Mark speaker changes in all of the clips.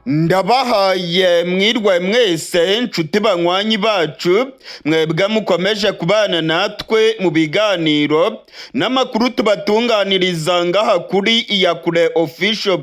Speaker 1: Ndabahaye mwirwe mwese, nshuti banywanyi bacu, mwebwe mukomeje kubana natwe mu biganiro n'amakuru tubatunganiriza ngaha kuri Iyakure Official.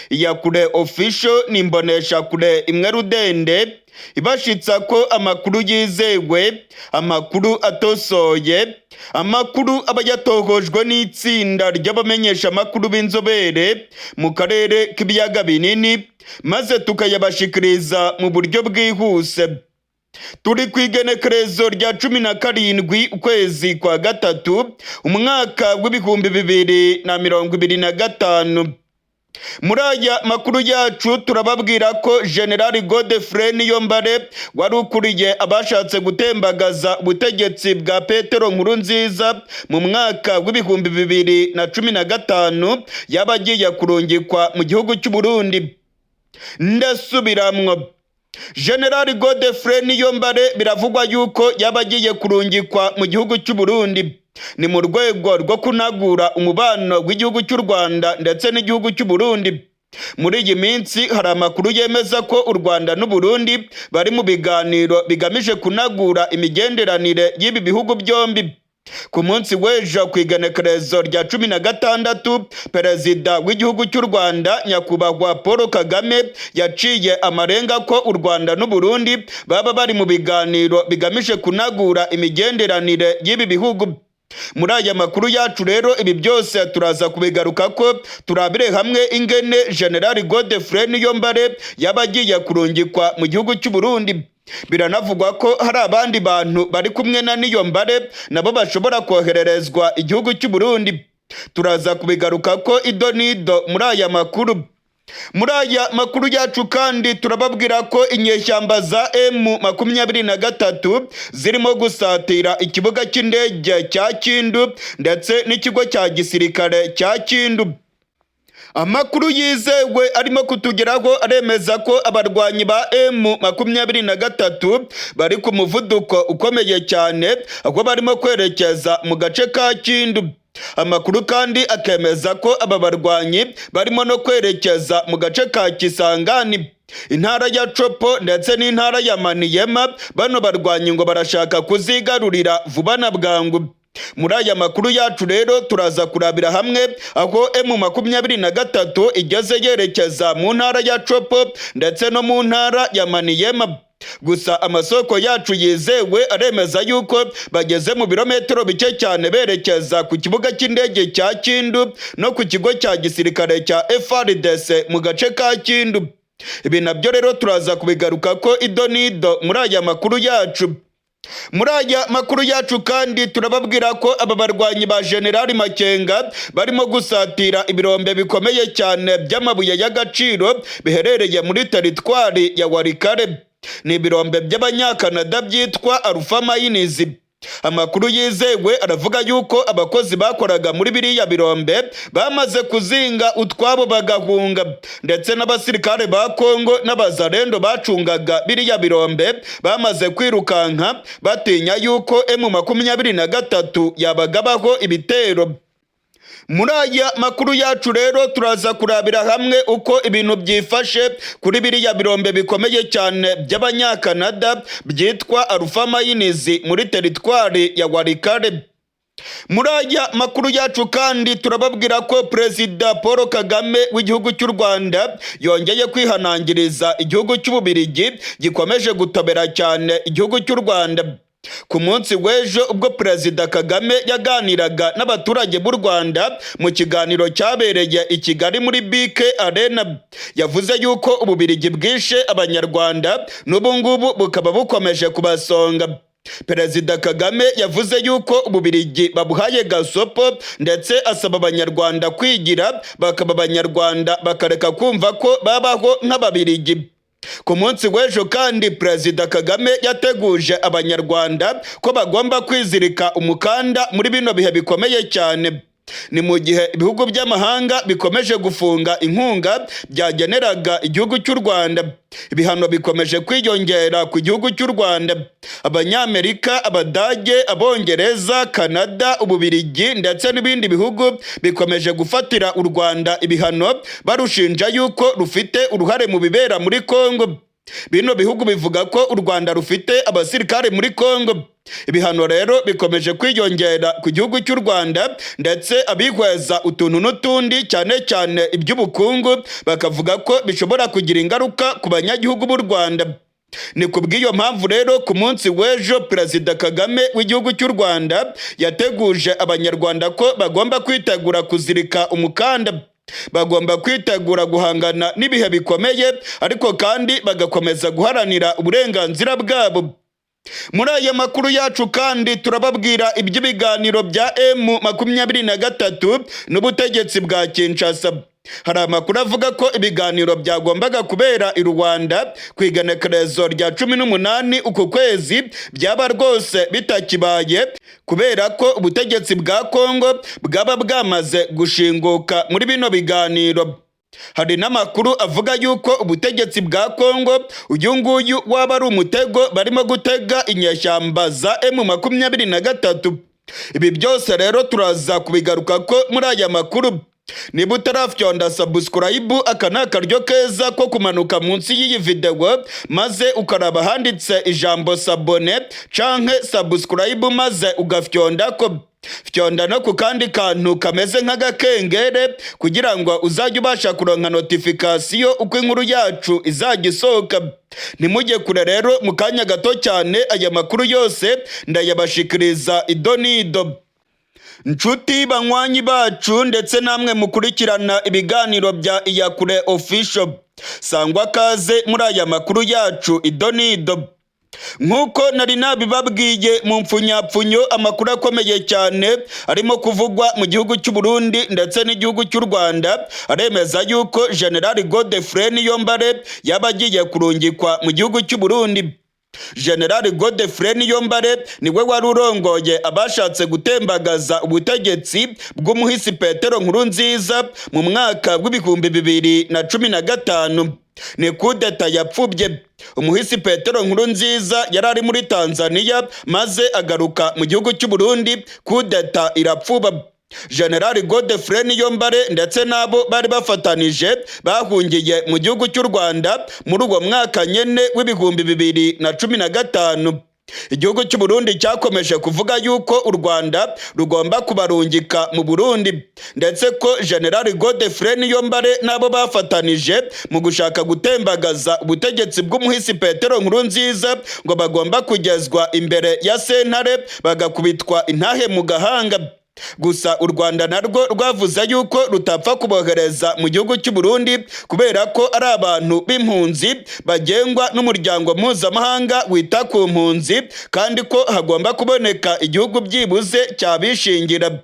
Speaker 1: Iyakure Official ni imboneshakure imwe rudende ibashitsa ko amakuru yizewe, amakuru atosoye, amakuru aba yatohojwe n'itsinda ry'abamenyeshamakuru b'inzobere mu karere k'ibiyaga binini, maze tukayabashikiriza mu buryo bwihuse. Turi ku igenekerezo rya 17 ukwezi kwa gatatu, umwaka w'2025. Muri aya makuru yacu turababwira ko General Godefroid Niyombare, wari ukuriye abashatse gutembagaza ubutegetsi bwa Petero Nkurunziza mu mwaka w'2015, yaba agiye kurungikwa mu gihugu cy'u Burundi. Ndasubiramwo, General Godefroid Niyombare biravugwa yuko yaba agiye kurungikwa mu gihugu cy'u Burundi. Ni mu rwego rwo kunagura umubano w'igihugu cy'u Rwanda ndetse n'igihugu cy'u Burundi. Muri iyi minsi hari amakuru yemeza ko u Rwanda n'u Burundi bari mu biganiro bigamije kunagura imigenderanire y'ibi bihugu byombi. Ku munsi w'ejo, ku igenekerezo rya 16, Perezida w'igihugu cy'u Rwanda, Nyakubahwa Paul Kagame, yaciye amarenga ko u Rwanda n'u Burundi baba bari mu biganiro bigamije kunagura imigenderanire y'ibi bihugu. Muri aya makuru yacu rero, ibi byose turaza kubigaruka ko turabire hamwe ingene General Godefroid Niyombare yaba agiye kurungikwa mu gihugu cy'u Burundi. Biranavugwa ko hari abandi bantu bari kumwe na Niyombare nabo bashobora kohererezwa igihugu cy'u Burundi. Turaza kubigaruka ko ido n'ido muri aya makuru. Muri aya makuru yacu kandi turababwira ko inyeshyamba za M23 zirimo gusatira ikibuga cy'indege cya Kindu ndetse n'ikigo cya gisirikare cya Kindu. Amakuru yizewe arimo kutugeraho aremeza ko abarwanyi ba M23 bari ku muvuduko ukomeye cyane, aho barimo kwerekeza mu gace ka Kindu. Amakuru kandi akemeza ko aba barwanyi barimo no kwerekeza mu gace ka Kisangani, intara ya Tshopo ndetse n'intara ya Maniema. Bano barwanyi ngo barashaka kuzigarurira vuba na bwangu. Muri aya makuru yacu rero turaza kurabira hamwe aho M23 igeze yerekeza mu ntara ya Tshopo ndetse no mu ntara ya Maniema. Gusa amasoko yacu yizewe aremeza yuko bageze mu birometero bike cyane berekeza ku kibuga cy'indege cya Kindu no ku kigo cya gisirikare cya FARDC mu gace ka Kindu. Ibi nabyo rero turaza kubigaruka ko ido n'ido muri aya makuru yacu. Muri aya makuru yacu kandi turababwira ko aba barwanyi ba General Makenga barimo gusatira ibirombe bikomeye cyane by'amabuye y'agaciro biherereye muri teritwari ya Walikale. Ni ibirombe by'Abanyakanada byitwa Alpha Mines. Amakuru yizewe aravuga yuko abakozi bakoraga muri biriya birombe bamaze kuzinga utwabo bagahunga, ndetse n'abasirikare ba Kongo n'abazarendo bacungaga biriya birombe bamaze kwirukanka, batinya yuko M23 yabagabaho ibitero. Muri aya makuru yacu rero turaza kurabira hamwe uko ibintu byifashe kuri biriya birombe bikomeye cyane by'Abanyakanada byitwa Alpha Mines muri teritwari ya Walikale. Muri aya makuru yacu kandi turababwira ko Perezida Paul Kagame w'igihugu cy'u Rwanda yongeye kwihanangiriza igihugu cy'Ububirigi gikomeje gutobera cyane igihugu cy'u Rwanda. Ku munsi w'ejo, ubwo Perezida Kagame yaganiraga n'abaturage b'u Rwanda mu kiganiro cyabereye i Kigali muri BK Arena, yavuze yuko Ububirigi bwishe Abanyarwanda, n'ubu ngubu bukaba bukomeje kubasonga. Perezida Kagame yavuze yuko Ububirigi babuhaye gasopo, ndetse asaba Abanyarwanda kwigira bakaba Abanyarwanda, bakareka kumva ko babaho nk'Ababirigi. Ku munsi w'ejo kandi Perezida Kagame yateguje Abanyarwanda ko bagomba kwizirika umukanda muri bino bihe bikomeye cyane. Ni mu gihe ibihugu by'amahanga bikomeje gufunga inkunga byageneraga igihugu cy'u Rwanda. Ibihano bikomeje kwiyongera ku gihugu cy'u Rwanda. Abanyamerika, Abadage, Abongereza, Kanada, Ububirigi ndetse n'ibindi bihugu bikomeje gufatira u Rwanda ibihano, barushinja yuko rufite uruhare mu bibera muri Kongo. Bino bihugu bivuga ko u Rwanda rufite abasirikare muri Kongo. Ibihano rero bikomeje kwiyongera ku gihugu cy'u Rwanda, ndetse abihweza utuntu n'utundi, cyane cyane iby'ubukungu, bakavuga ko bishobora kugira ingaruka ku banyagihugu b'u Rwanda. Ni ku bw'iyo mpamvu rero ku munsi w'ejo Perezida Kagame w'igihugu cy'u Rwanda yateguje Abanyarwanda ko bagomba kwitegura kuzirika umukanda, bagomba kwitegura guhangana n'ibihe bikomeye, ariko kandi bagakomeza guharanira uburenganzira bwabo. Muri aya makuru yacu kandi turababwira iby'ibiganiro bya M23 n'ubutegetsi bwa Kinshasa. Hari amakuru avuga ko ibiganiro byagombaga kubera i Rwanda ku igenekerezo rya 18 uku kwezi byaba rwose bitakibaye, kubera ko ubutegetsi bwa Kongo bwaba bwamaze gushinguka muri bino biganiro. Hari n'amakuru avuga yuko ubutegetsi bwa Kongo uyu nguyu waba ari umutego barimo gutega inyeshyamba za M23. Ibi byose rero turaza kubigaruka ko muri aya makuru. Niba utarafyonda subscribe, aka ni akaryo keza ko kumanuka munsi y'iyi videwo maze ukaraba ahanditse ijambo "s'abonner" canke "subscribe", maze ugafyonda ko fyonda no ku kandi kantu kameze nk'agakengere, kugira ngo uzajye ubasha kuronka notification uko inkuru yacu izajya isohoka. Ntimujye kure rero, mu kanya gato cyane aya makuru yose ndayabashikiriza idonido. Nshuti banywanyi bacu ndetse namwe mukurikirana ibiganiro bya Iyakure Official, sangwa kaze muri aya makuru yacu idonido. Nk'uko nari nabibabwiye mu mpfunyapfunyo, amakuru akomeye cyane arimo kuvugwa mu gihugu cy'u Burundi ndetse n'igihugu cy'u Rwanda aremeza yuko General Godefroid Niyombare yaba agiye kurungikwa mu gihugu cy'u Burundi. General Godefroid Niyombare niwe wari urongoye abashatse gutembagaza ubutegetsi bw'umuhisi Petero Nkurunziza mu mwaka w'2015. Ni kudeta yapfubye. Umuhisi Petero Nkurunziza yari ari muri Tanzania, maze agaruka mu gihugu cy'u Burundi, kudeta irapfuba. General Godefroid Niyombare ndetse n'abo bari bafatanije bahungiye mu gihugu cy'u Rwanda muri uwo mwaka nyene w'2015. Igihugu cy'u Burundi cyakomeje kuvuga yuko u Rwanda rugomba kubarungika mu Burundi, ndetse ko General Godefroid Niyombare n'abo bafatanije mu gushaka gutembagaza ubutegetsi bw'umuhisi Petero Nkurunziza ngo bagomba kugezwa imbere ya sentare bagakubitwa intahe mu gahanga. Gusa u Rwanda narwo rwavuze yuko rutapfa kubohereza mu gihugu cy'u Burundi, kubera ko ari abantu b'impunzi bagengwa n'umuryango mpuzamahanga wita ku mpunzi, kandi ko hagomba kuboneka igihugu byibuze cyabishingira.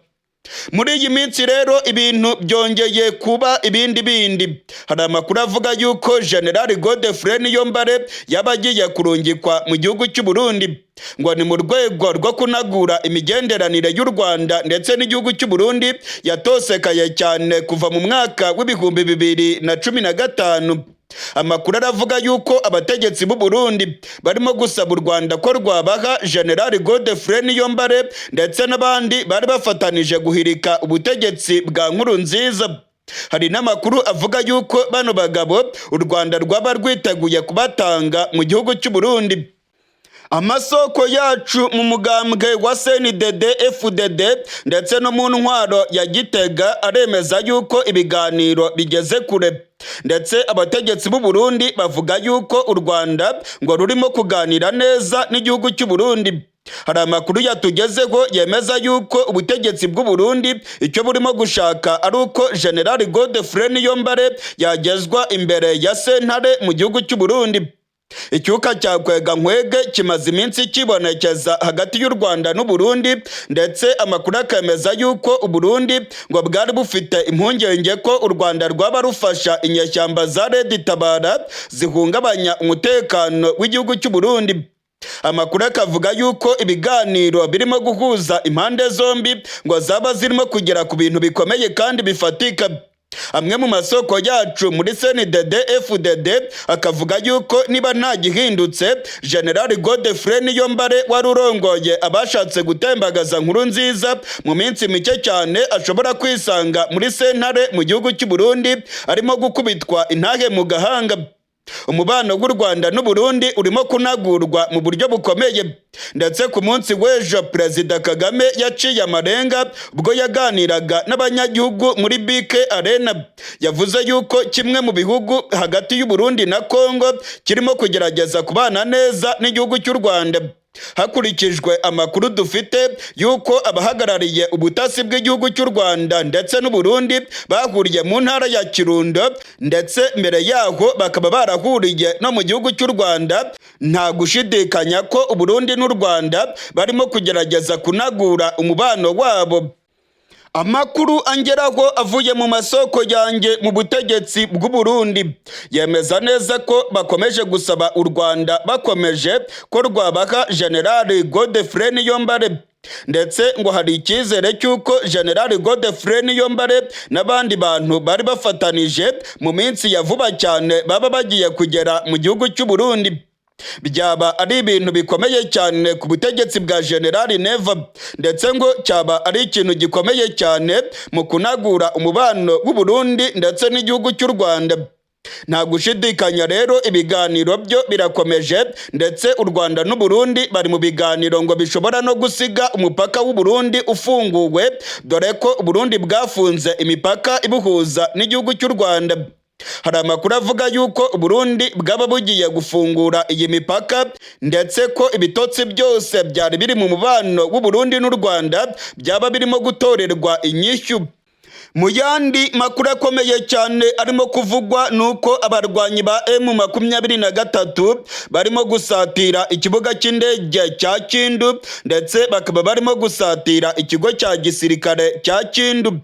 Speaker 1: Muri iyi minsi rero ibintu byongeye kuba ibindi bindi. Hari amakuru avuga yuko General Godefroid Niyombare yaba agiye kurungikwa mu gihugu cy'u Burundi, ngo ni mu rwego rwo kunagura imigenderanire y'u Rwanda ndetse n'igihugu cy'u Burundi yatosekaye cyane kuva mu mwaka w'2015. Amakuru aravuga yuko abategetsi b'u Burundi barimo gusaba u Rwanda ko rwabaha General Godefroid Niyombare ndetse n'abandi bari bafatanije guhirika ubutegetsi bwa Nkurunziza. Hari n'amakuru avuga yuko bano bagabo u Rwanda rwaba rwiteguye kubatanga mu gihugu cy'u Burundi. Amasoko yacu mu mugambwe wa CNDD FDD ndetse no mu ntwaro ya Gitega aremeza yuko ibiganiro bigeze kure, ndetse abategetsi b'u Burundi bavuga yuko u Rwanda ngo rurimo kuganira neza n'igihugu cy'u Burundi. Hari amakuru yatugezeho yemeza yuko ubutegetsi bw'u Burundi icyo burimo gushaka ari uko General Godefroid Niyombare yagezwa imbere ya sentare mu gihugu cy'u Burundi. Icyuka cya kwega nkwege kimaze iminsi kibonekeza hagati y'u Rwanda n'u Burundi, ndetse amakuru akemeza yuko u Burundi ngo bwari bufite impungenge ko u Rwanda rwaba rufasha inyeshyamba za Red Tabara zihungabanya umutekano w'igihugu cy'u Burundi. Amakuru akavuga yuko ibiganiro birimo guhuza impande zombi ngo zaba zirimo kugera ku bintu bikomeye kandi bifatika. Amwe mu masoko yacu muri CNDD FDD akavuga yuko niba nta gihindutse, General Godefroid Niyombare wari urongoye abashatse gutembagaza Nkurunziza, mu minsi mike cyane ashobora kwisanga muri sentare mu gihugu cy'u Burundi arimo gukubitwa intahe mu gahanga. Umubano w'u Rwanda n'u Burundi urimo kunagurwa mu buryo bukomeye, ndetse ku munsi w'ejo Perezida Kagame yaciye amarenga ubwo yaganiraga n'abanyagihugu muri BK Arena. Yavuze yuko kimwe mu bihugu hagati y'u Burundi na Congo kirimo kugerageza kubana neza n'igihugu cy'u Rwanda. Hakurikijwe amakuru dufite yuko abahagarariye ubutasi bw'igihugu cy'u Rwanda ndetse n'u Burundi bahuriye mu ntara ya Kirundo, ndetse mbere yaho bakaba barahuriye no mu gihugu cy'u Rwanda, nta gushidikanya ko u Burundi n'u Rwanda barimo kugerageza kunagura umubano wabo. Amakuru angeraho avuye mu masoko yanjye mu butegetsi bw'u Burundi yemeza neza ko bakomeje gusaba u Rwanda, bakomeje ko rwabaha General Godefroid Niyombare, ndetse ngo hari icyizere cy'uko General Godefroid Niyombare n'abandi bantu bari bafatanije mu minsi ya vuba cyane baba bagiye kugera mu gihugu cy'u Burundi. Byaba ari ibintu bikomeye cyane ku butegetsi bwa General Neva, ndetse ngo cyaba ari ikintu gikomeye cyane mu kunagura umubano w'u Burundi ndetse n'igihugu cy'u Rwanda. Nta gushidikanya rero, ibiganiro byo birakomeje, ndetse u Rwanda n'u Burundi bari mu biganiro ngo bishobora no gusiga umupaka w'u Burundi ufunguwe, dore ko u Burundi bwafunze imipaka ibuhuza n'igihugu cy'u Rwanda. Hari amakuru avuga yuko Burundi bwaba bugiye gufungura iyi mipaka, ndetse ko ibitotsi byose byari biri mu mubano w'u Burundi n'u Rwanda byaba birimo gutorerwa inyishyu. Mu yandi makuru akomeye cyane arimo kuvugwa ni uko abarwanyi ba M23 barimo gusatira ikibuga cy'indege cya Kindu, ndetse bakaba barimo gusatira ikigo cya gisirikare cya Kindu.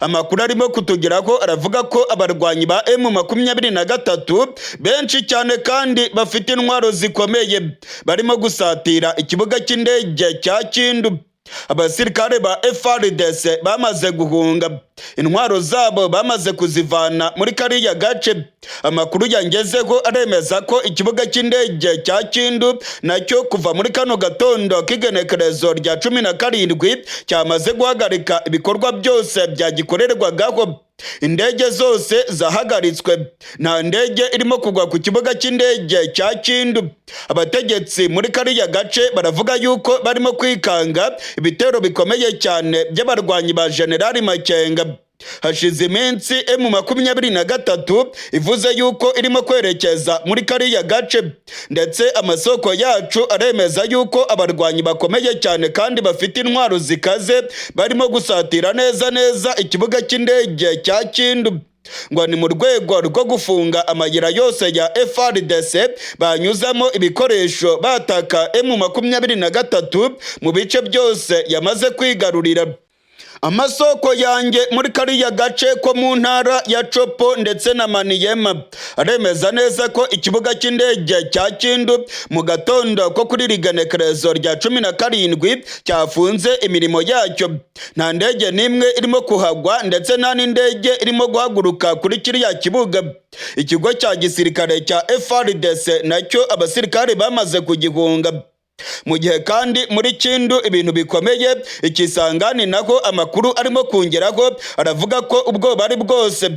Speaker 1: Amakuru arimo kutugeraho aravuga ko abarwanyi ba M23 benshi cyane kandi bafite intwaro zikomeye barimo gusatira ikibuga cy'indege cya Kindu. Abasirikare ba FARDC bamaze guhunga, intwaro zabo bamaze kuzivana muri kariya gace. Amakuru yangezeho aremeza ko ikibuga cy'indege cya Kindu nacyo kuva muri kano gatondo k'igenekerezo rya 17 cyamaze guhagarika ibikorwa byose byagikorerwagaho. Indege zose zahagaritswe, nta ndege irimo kugwa ku kibuga cy'indege cya Kindu. Abategetsi muri kariya gace baravuga yuko barimo kwikanga ibitero bikomeye cyane by'abarwanyi ba General Makenga. Hashize iminsi M23 ivuze yuko irimo kwerekeza muri kariya gace, ndetse amasoko yacu aremeza yuko abarwanyi bakomeye cyane kandi bafite intwaro zikaze barimo gusatira neza neza ikibuga cy'indege cya Kindu, ngo ni mu rwego rwo gufunga amayira yose ya FARDC banyuzamo ibikoresho bataka M23 mu bice byose yamaze kwigarurira. Amasoko yanjye muri kariya gace ko mu ntara ya Tshopo ndetse na Maniema aremeza neza ko ikibuga cy'indege cya Kindu mu gatondo ko kuri rigenekerezo rya 17 cyafunze imirimo yacyo. Nta ndege n'imwe irimo kuhagwa, ndetse nta n'indege irimo guhaguruka kuri kiriya kibuga. Ikigo cya gisirikare cya FARDC nacyo abasirikare bamaze kugihunga. Mu gihe kandi muri Kindu ibintu bikomeye, ikisangani nako amakuru arimo kongeraho aravuga ko ubwoba ari bwose.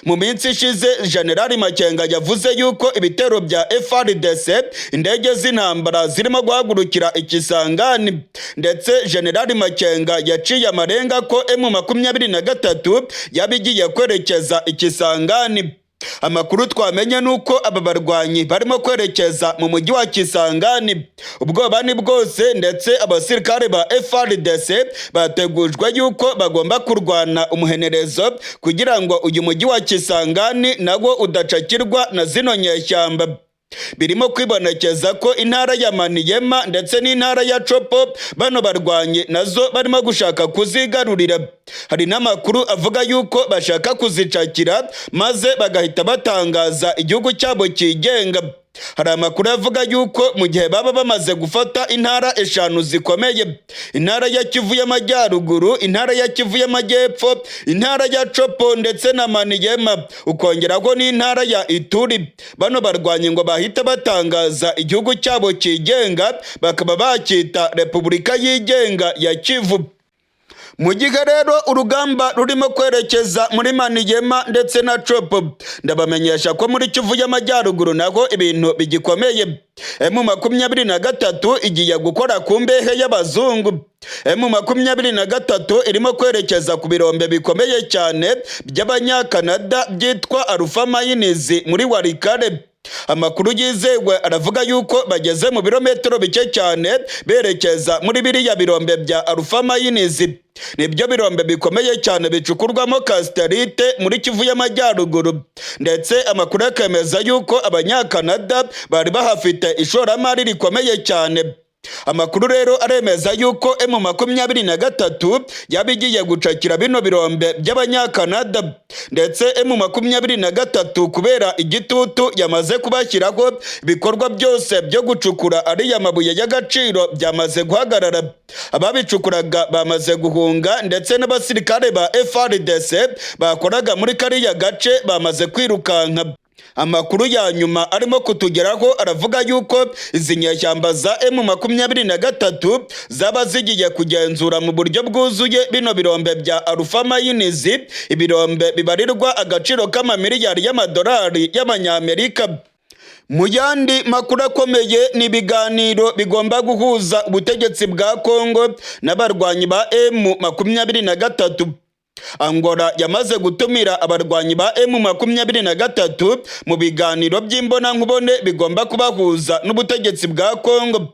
Speaker 1: Mu minsi ishize General Makenga yavuze yuko ibitero bya FARDC, indege z'intambara zirimo guhagurukira ikisangani, ndetse General Makenga yaciye amarenga ko M23 yabigiye kwerekeza ikisangani. Amakuru twamenye nuko aba barwanyi barimo kwerekeza mu mujyi wa Kisangani. Ubwoba ni bwose, ndetse abasirikare ba FARDC bategujwe yuko bagomba kurwana umuhenerezo kugira ngo uyu mujyi wa Kisangani nawo udacakirwa na zino nyeshyamba. Birimo kwibonekeza ko intara ya Maniema ndetse n'intara ya Tshopo bano barwanyi nazo barimo gushaka kuzigarurira. Hari n'amakuru avuga yuko bashaka kuzicakira maze bagahita batangaza igihugu cyabo cyigenga. Hari amakuru avuga yuko mu gihe baba bamaze gufata intara eshanu zikomeye, intara ya Kivu y'Amajyaruguru, intara ya Kivu y'Amajyepfo, intara ya Tshopo ndetse na Maniema, ukongeraho n'intara ya Ituri, bano barwanyi ngo bahita batangaza igihugu cyabo cyigenga, bakaba bacyita Repubulika Yigenga ya Kivu. Mu gihe rero urugamba rurimo kwerekeza muri Maniema ndetse na Tshopo, ndabamenyesha ko muri Kivu y'Amajyaruguru naho ibintu bigikomeye. M23 igiye gukora ku mbehe y'abazungu. M23 irimo kwerekeza ku birombe bikomeye cyane by'Abanyakanada byitwa Alpha Mines muri Walikale. Amakuru yizewe aravuga yuko bageze mu birometero bike cyane berekeza muri biriya birombe bya Alpha Mines. Nibyo birombe bikomeye cyane bicukurwamo cassitérite muri Kivu y'Amajyaruguru, ndetse amakuru akemeza yuko Abanyakanada bari bahafite ishoramari rikomeye cyane. Amakuru rero aremeza yuko M23 yaba igiye gucakira bino birombe by'Abanyakanada, ndetse M23 kubera igitutu yamaze kubashyiraho, ibikorwa byose byo gucukura ariya mabuye y'agaciro byamaze guhagarara. Ababicukuraga bamaze guhunga, ndetse n'abasirikare ba FARDC bakoraga muri kariya gace bamaze kwirukanka. Amakuru ya nyuma arimo kutugeraho aravuga yuko izi nyeshyamba za M23 zaba zigiye kugenzura mu buryo bwuzuye bino birombe bya Alpha Mines, ibirombe bibarirwa agaciro k'amamiliyari y'amadolari y'Amanyamerika. Mu yandi makuru akomeye, ni ibiganiro bigomba guhuza ubutegetsi bwa Kongo n'abarwanyi ba M23. Angola yamaze gutumira abarwanyi ba M23 mu biganiro by'imbonankubone bigomba kubahuza n'ubutegetsi bwa Kongo.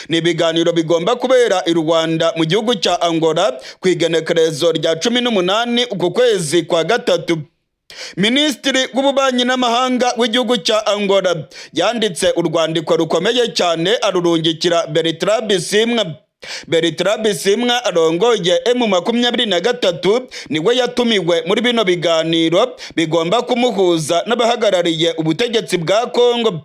Speaker 1: Ni ibiganiro bigomba kubera i Luanda mu gihugu cya Angola ku igenekerezo rya 18 uku kwezi kwa gatatu. Minisitiri w'Ububanyi n'Amahanga w'igihugu cya Angola yanditse urwandiko rukomeye cyane, arurungikira Bertrand Bisimwa. Bertrand Bisimwa arongoye M23 niwe yatumiwe muri bino biganiro bigomba kumuhuza n'abahagarariye ubutegetsi bwa Kongo.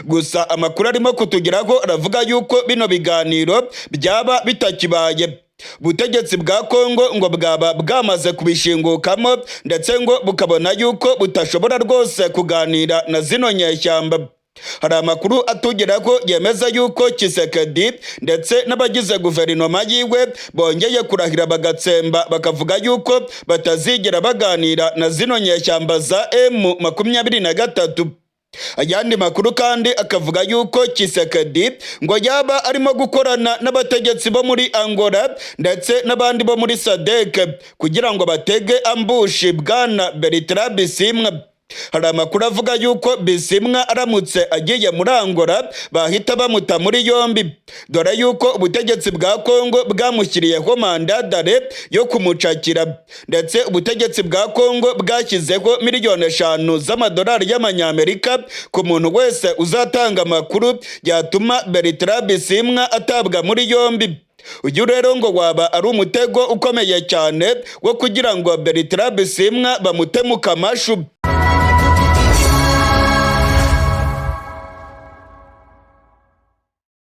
Speaker 1: Gusa amakuru arimo kutugeraho aravuga yuko bino biganiro byaba bitakibaye. Ubutegetsi bwa Kongo ngo bwaba bwamaze kubishingukamo, ndetse ngo bukabona yuko butashobora rwose kuganira na zino nyeshyamba. Hari amakuru atugeraho yemeza yuko Tshisekedi ndetse n'abagize guverinoma yiwe bongeye kurahira bagatsemba, bakavuga yuko batazigera baganira na zino nyeshyamba za M23. Ayandi makuru kandi akavuga yuko Tshisekedi ngo yaba arimo gukorana n'abategetsi bo muri Angola ndetse n'abandi bo muri SADC kugira ngo batege ambush bwana Bertrand Bisimwa. Hari amakuru avuga yuko Bisimwa aramutse agiye muri Angola bahita bamuta muri yombi, dore yuko ubutegetsi bwa Kongo bwamushyiriyeho mandat d'arrêt yo kumucakira, ndetse ubutegetsi bwa Kongo bwashyizeho miliyoni 5 z'amadolari y'Amanyamerika ku muntu wese uzatanga amakuru yatuma Bertrand Bisimwa atabwa muri yombi. Uyu rero ngo waba ari umutego ukomeye cyane wo kugira ngo Bertrand Bisimwa bamute mu kamashu.